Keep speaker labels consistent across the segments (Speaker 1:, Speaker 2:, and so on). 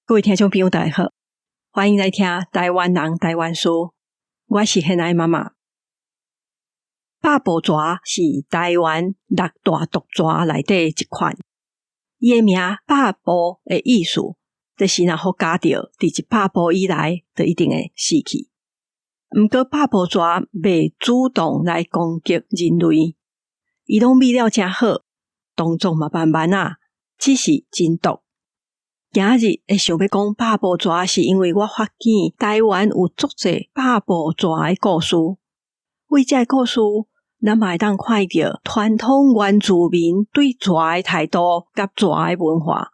Speaker 1: 各位聽眾朋友，大家好，歡迎來聽台灣人台灣事。我是現愛媽媽。百步蛇是台灣六大毒蛇內底一款。伊的名百步的意思，就是若予咬著，佇100步以內就一定會死去。毋過百步蛇袂主動來攻擊人類，伊攏覓了誠好，動作嘛慢慢仔，只是真毒。今日會想欲講百步蛇，是因為我發現台灣有足濟百步蛇的故事。為這个故事，咱嘛會當看著傳統原住民對蛇的態度佮蛇的文化。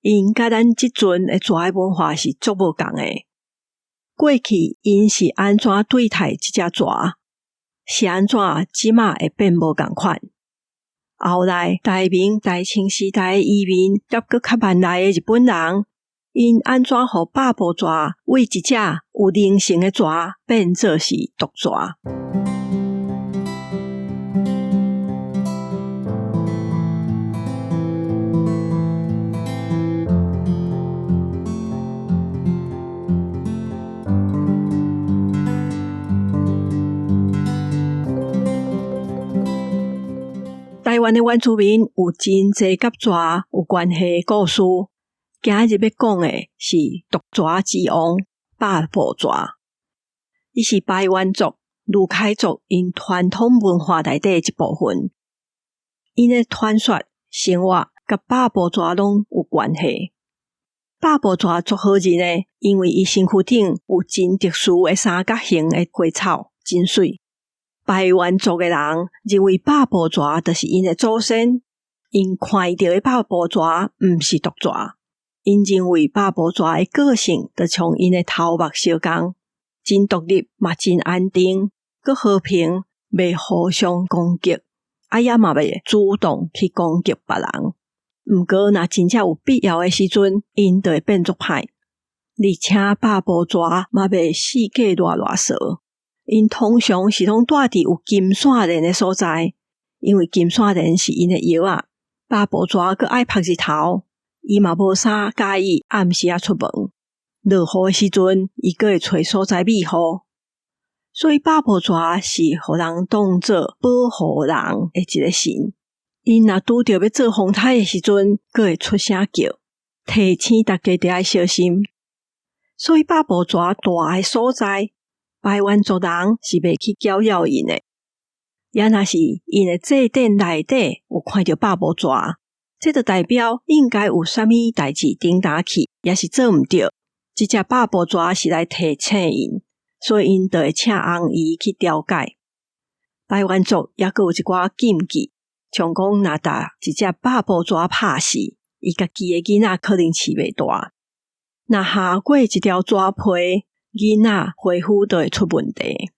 Speaker 1: 𪜶佮咱這陣的蛇的文化是足無仝的。過去𪜶是按怎對待這隻蛇？是按怎這馬會變無仝款？後來，大明、大清時代的移民，佮閣較慢來的日本人，𪜶按怎予百步蛇為一隻有靈性的蛇變做是毒蛇？台灣的原住民有真濟佮蛇有關係的故事。今日欲講的是毒蛇之王百步蛇。伊是排灣族、魯凱族𪜶傳統文化內底的一部分。𪜶的傳說、生活佮百步蛇攏有關係。百步蛇足好認的，因為伊身軀頂有真特殊的三角形的花草，真媠。排灣族的人認為百步蛇就是𪜶的祖先，𪜶看著的百步蛇毋是毒蛇，𪜶認為百步蛇的個性就像𪜶的頭目相仝，真獨立嘛真安定，閣和平，袂互相攻擊，啊也嘛袂主動去攻擊別人。毋過若真正有必要的時陣，𪜶就會變足歹。而且百步蛇嘛袂四界亂亂踅。𪜶通常是攏蹛佇有金線蓮的所在，因為金線蓮是𪜶的藥仔。百步蛇閣愛曝日頭，伊嘛無啥佮意暗時仔出門。落雨的時陣，伊閣會揣所在避雨。所以百步蛇是予人當做保護人的一個神。𪜶若拄著欲做風颱的時陣，閣會出聲叫，提醒大家著愛小心。所以百步蛇蹛的所在，排灣族人是袂去攪擾𪜶的，也若是𪜶的祭典內底有看著百步蛇，這就代表應該有啥物代誌頂擔去，抑是做毋著。這隻百步蛇是來提醒𪜶，所以𪜶就會請紅姨去調解。排灣族猶閣有一寡禁忌，像講若共一隻百步蛇拍死，伊家己的囡仔可能飼袂大。若下過一條蛇皮，囡仔皮膚就會出問題。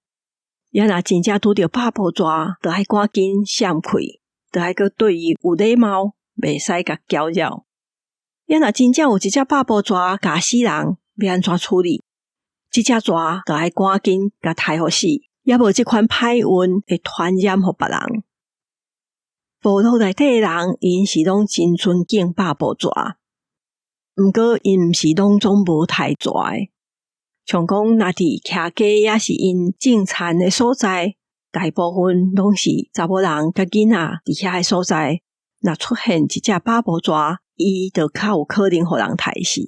Speaker 1: 也若真正拄著百步蛇，就愛趕緊閃開，就愛閣對伊有禮貌，袂使共攪擾。也若真正有一隻百步蛇咬死人，欲按怎處理？這隻蛇就愛趕緊共刣予死，猶無這款歹運會傳染予別人。部落內底的人，𪜶是攏真尊敬百步蛇，毋過𪜶毋是攏總無刣蛇的。像講，若佇徛家抑是𪜶種田的所在，大部分攏是查某人佮囡仔佇遐的所在，若出現一隻百步蛇，伊就較有可能予人刣死。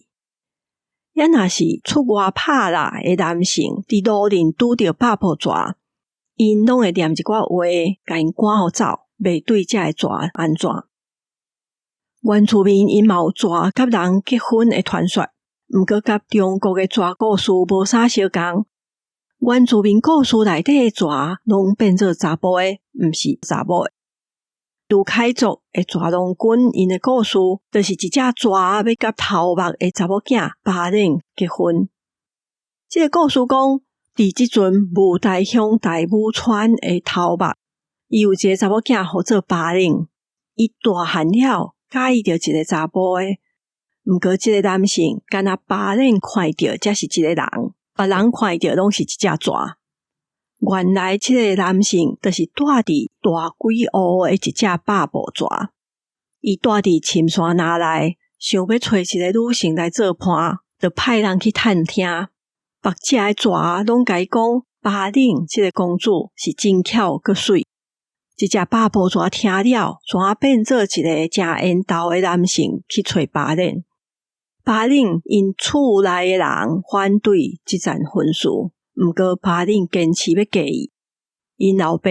Speaker 1: 也若是出外拍獵的男性，佇路頂拄著百步蛇，𪜶攏會念一寡話，共𪜶趕予走，袂對這个蛇按怎。原住民𪜶嘛有蛇佮人結婚的傳說。毋過，佮中國的蛇故事無啥相仝。原住民故事內底的蛇，攏變做查埔的，毋是查某的。魯凱族的蛇郎君𪜶的故事，就是一隻蛇欲佮頭目的查某囝巴練結婚。這个故事講，佇這陣霧台鄉大武村的頭目，伊有一个查某囝號做巴練，伊大漢了，佮意著一个查埔的。毋過，這個男性干焦巴練看著才是一個人，別人看著攏是一隻蛇。原來，這個男性就是蹛佇大鬼湖的一隻百步蛇。伊蹛佇深山林內，想欲揣一个女性來做伴，就派人去探聽。別隻的蛇攏共伊講，巴嶺這個公主是真巧閣媠。這隻百步蛇聽了，怎變做一个誠緣投的男性去揣巴嶺。巴嶺𪜶厝內的人反對這層婚事，毋過巴嶺堅持欲嫁伊。𪜶老爸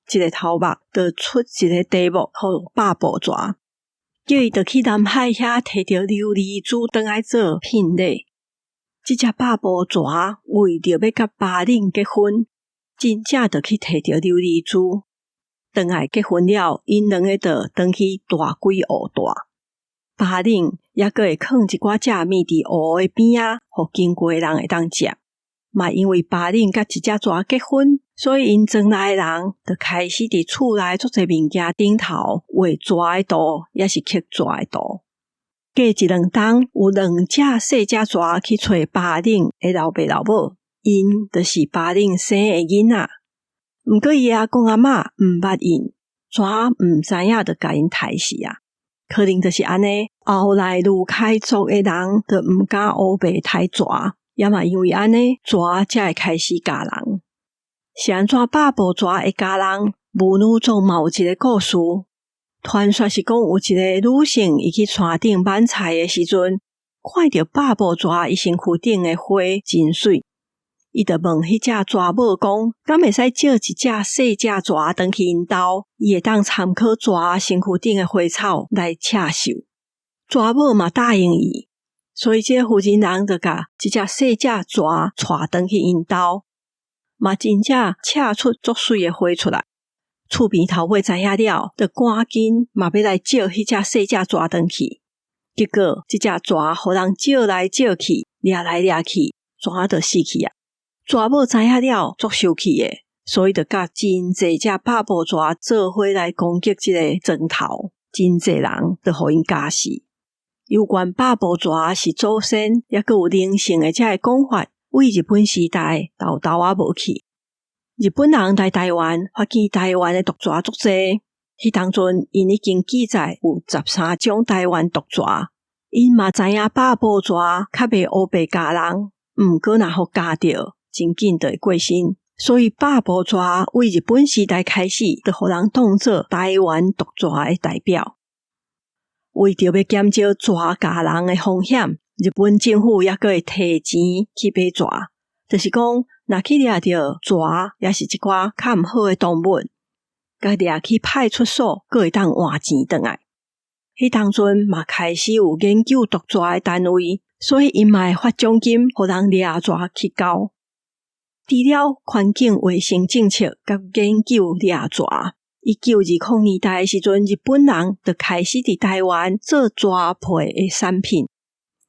Speaker 1: 這个頭目就出一个題目予百步蛇，叫伊著去南海遐提著琉璃珠轉來做聘禮。這隻百步蛇為著欲佮巴嶺結婚，真正就去提著琉璃珠轉來結婚了，𪜶兩个就轉去大鬼湖蹛。巴嶺猶閣會囥一寡食物佇湖的邊仔，予經過的人會當食。嘛因為巴嶺佮這隻蛇結婚，所以𪜶莊內的人就開始佇厝內足濟物件頂頭畫蛇的圖，抑是刻蛇的圖。過一兩冬，有兩隻細隻蛇去揣巴嶺的老爸老母，𪜶就是巴嶺生的囡仔。毋過伊的阿公阿嬤毋捌𪜶，怎毋知影就共𪜶刣死啊？可能就是按呢，後來魯凱族的人就毋敢烏白刣蛇，也嘛因為按呢，蛇才會開始咬人。是按怎百步蛇會咬人？布努族嘛有一个故事，傳說是講有一个女性，伊去山頂挽菜的時陣，看著百步蛇伊身軀頂的花真媠，伊就問彼隻蛇母講，敢會使借一隻細隻蛇轉去𪜶兜，伊會當參考蛇身軀頂的花草來刺繡。蛇母嘛答應伊，所以這个婦人人就共這隻細隻蛇帶轉去𪜶兜，嘛真正刺出足媠的花出來。厝邊頭尾知影了，就趕緊嘛欲來借彼隻細隻蛇轉去。結果這隻蛇予人借來借去，掠來掠去，蛇就死去啊！蛇母知影了，足生氣的，所以就佮真濟隻百步蛇做伙來攻擊這个莊頭，真濟人就予𪜶咬死。有關百步蛇是祖先，猶閣有靈性的這个講法，對日本時代沓沓仔無去。日本人來台灣，發現台灣的毒蛇足濟。彼當陣，𪜶已經記載有13種台灣毒蛇。𪜶嘛知影百步蛇較袂烏白咬人，毋過若予咬著，真緊就會過身。所以百步蛇對日本時代開始，就予人當做台灣毒蛇的代表。為著欲減少蛇咬人的風險，日本政府猶閣會提錢去買蛇，就是講，若去掠著蛇，抑是一寡較毋好的動物，共掠去派出所，閣會當換錢轉來。彼當陣嘛開始有研究毒蛇的單位，所以𪜶嘛會發獎金，予人掠蛇去交。除了環境衛生政策佮研究掠蛇，1920年代的時陣，日本人就開始佇台灣做蛇皮的產品。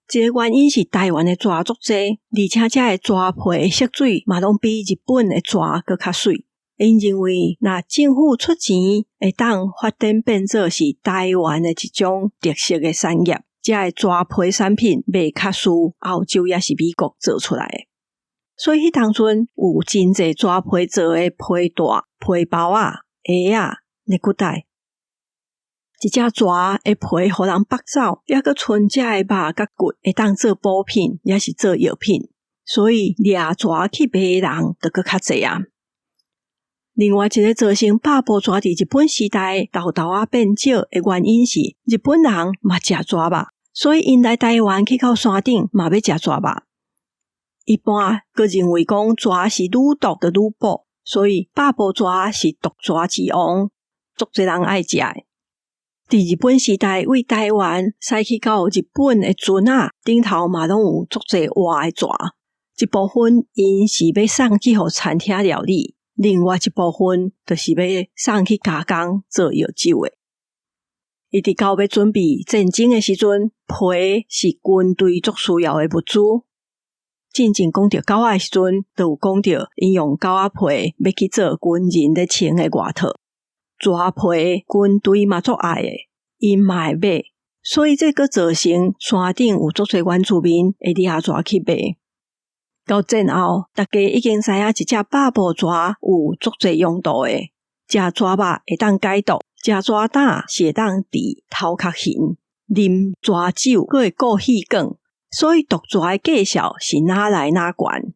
Speaker 1: 這个原因是台灣的蛇足濟，而且這个蛇皮的色水嘛攏比日本的蛇閣較媠。𪜶認為，若政府出錢，會當發展變做是台灣的一種特色的產業。這个蛇皮產品袂較輸歐洲抑是美國做出來的。所以彼當陣有真濟蛇皮做的皮帶、皮包仔、鞋仔、內褲帶。一隻蛇的皮予人縛走，猶閣賰這个肉佮骨會當做補品，抑是做藥品。所以掠蛇去賣的人就閣較濟啊。另外一个造成百步蛇佇日本時代沓沓仔變少的原因是，日本人嘛食蛇肉，所以𪜶來台灣去到山頂嘛欲食蛇肉。一般閣認為講蛇是愈毒就愈補，所以百步蛇是毒蛇之王，足濟人愛食的。佇日本時代，對台灣駛去到日本的船仔頂頭嘛攏有足濟活的蛇，一部分𪜶是欲送去予餐廳料理，另外一部分就是欲送去加工做藥酒的。一直到欲準備戰爭的時陣，皮是軍隊足需要的物資。進前講著狗仔的時陣，就有講著𪜶用狗仔皮欲去做軍人咧穿的外套。蛇皮軍隊嘛足愛的，𪜶嘛會買，所以這閣造成山頂有足濟原住民會掠蛇去賣。到戰後，大家已經知影一隻百步蛇有足濟用途的，食蛇肉會當解毒，食蛇膽是會當治頭殼痕，啉蛇酒，閣會顧戲管，所以毒蛇的價數是愈來愈懸。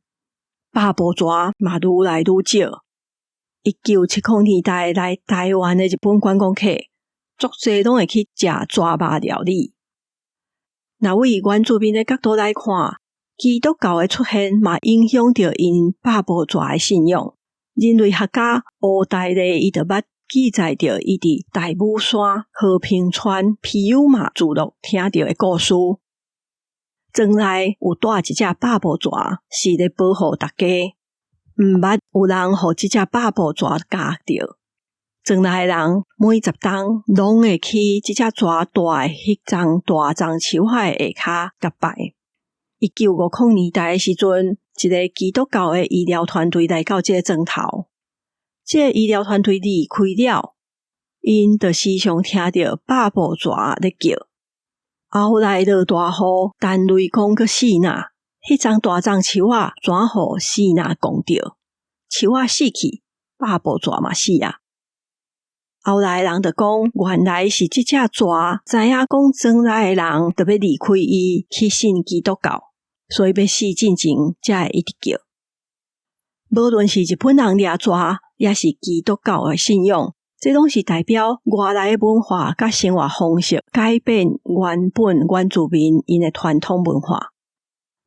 Speaker 1: 百步蛇嘛愈來愈少。1970年代來台灣的日本觀光客，足濟攏會去食蛇肉料理。若為原住民的角度來看，基督教的出現嘛影響著𪜶百步蛇的信仰。人類學家吳大麗伊就捌記載著伊佇大武山和平村皮尤馬聚落聽著的故事。莊內有帶一隻百步蛇，是咧保護大家。毋捌有人予這隻百步蛇咬著。莊內的人每10冬攏會去這隻蛇蹛的彼叢大樟樹仔的下跤共拜。1950年代的時陣，一个基督教的醫療團隊來到這个莊頭。這个醫療團隊離開了，𪜶就時常聽著百步蛇咧叫。後來落大雨，陳雷公閣四若，彼叢大樟樹仔怎予四若摃著？樹仔死去，百步蛇嘛死啊！後來人就講，原來是這隻蛇知影講莊內的人著欲離開伊去信基督教，所以欲死進前才會一直叫。無論是日本人掠蛇，抑是基督教的信仰，這攏是代表外來的文化佮生活方式改變原本原住民𪜶的傳統文化。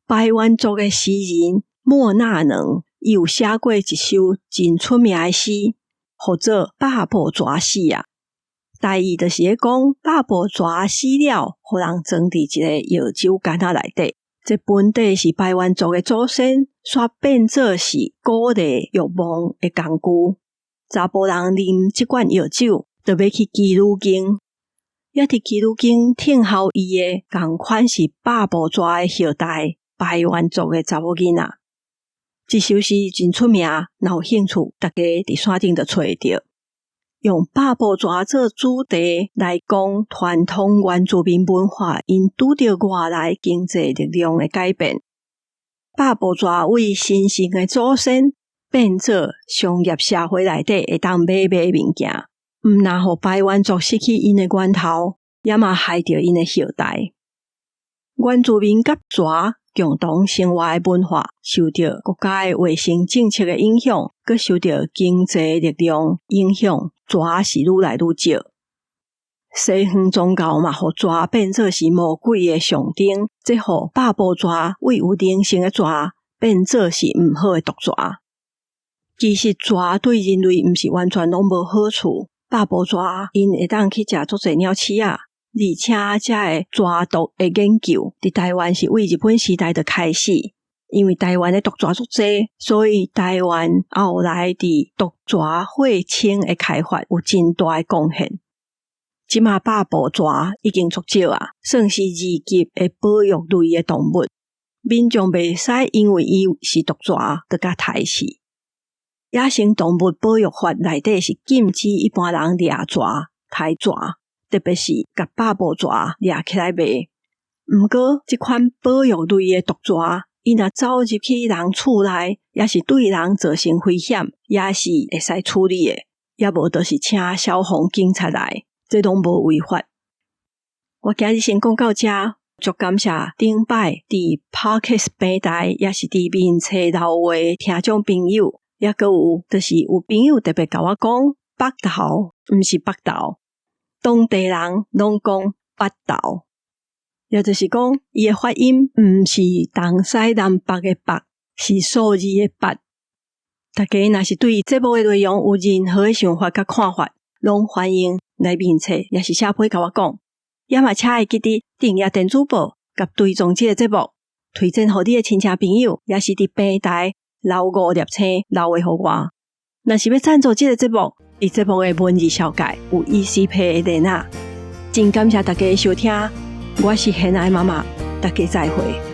Speaker 1: 排灣族的詩人莫那能，伊有寫過一首真出名的詩，號做《百步蛇死啊》。大意就是咧講百步蛇死了，予人裝佇一个藥酒罐仔內底。這本底是排灣族的祖先，煞變做是鼓勵欲望的工具。查埔人啉這罐藥酒，就欲去妓女間。抑佇妓女間聽候伊的，仝款是百步蛇的後代，排灣族的查某囡仔。這首詩真出名，若有興趣，大家佇線頂就揣會著。用百步蛇做主題來講傳統原住民文化，𪜶拄著外來經濟力量的改變。百步蛇為神聖的祖先變做商業社會內底會當買賣物件，毋但予排灣族失去𪜶的源頭，也嘛害著𪜶的後代。原住民佮蛇共同生活的文化，受著國家的衛生政策的影響，閣受著經濟力量影響，蛇是愈來愈少。西方宗教嘛，予蛇變做是魔鬼的象徵，這予百步蛇為有靈性的蛇變做是毋好的毒蛇。其實蛇對人類毋是完全攏無好處，百步蛇𪜶會當去食足濟鳥鼠仔，而且這个蛇毒的研究佇台灣是為日本時代就開始，因為台灣的毒蛇足濟，所以台灣後來佇毒蛇血清的開發有真大的貢獻。這馬百步蛇已經足少啊，算是二級的保育類的動物，民眾袂使因為伊是毒蛇，就共刣死。野生動物保育法內底是禁止一般人掠蛇、刣蛇，特別是共百步蛇掠起來賣。毋過，這款保育類的毒蛇，伊若走入去人厝內，抑是對人造成危險，也是會使處理的，抑無就是請消防警察來，這攏無違法。我今日先講到這，足感謝頂擺佇 Podcast 平台，抑是佇面冊留話聽眾朋友，抑閣有就是有朋友特別共我講，北投毋是北投，當地人攏講北投，也就是講伊的發音毋是東西南北的北，是數字的八。大家若是對節目的內容有任何的想法佮看法，攏歡迎來面冊，抑是寫批共我講。也嘛請會記得訂閱電子報，佮追蹤這个節目，推薦予你的親戚朋友，抑是佇平台留五粒星留話予我。若是欲贊助這个節目，佇節目的文字紹介有 ECPay 的連結。真感謝大家的收聽，我是賢愛媽媽，大家再會。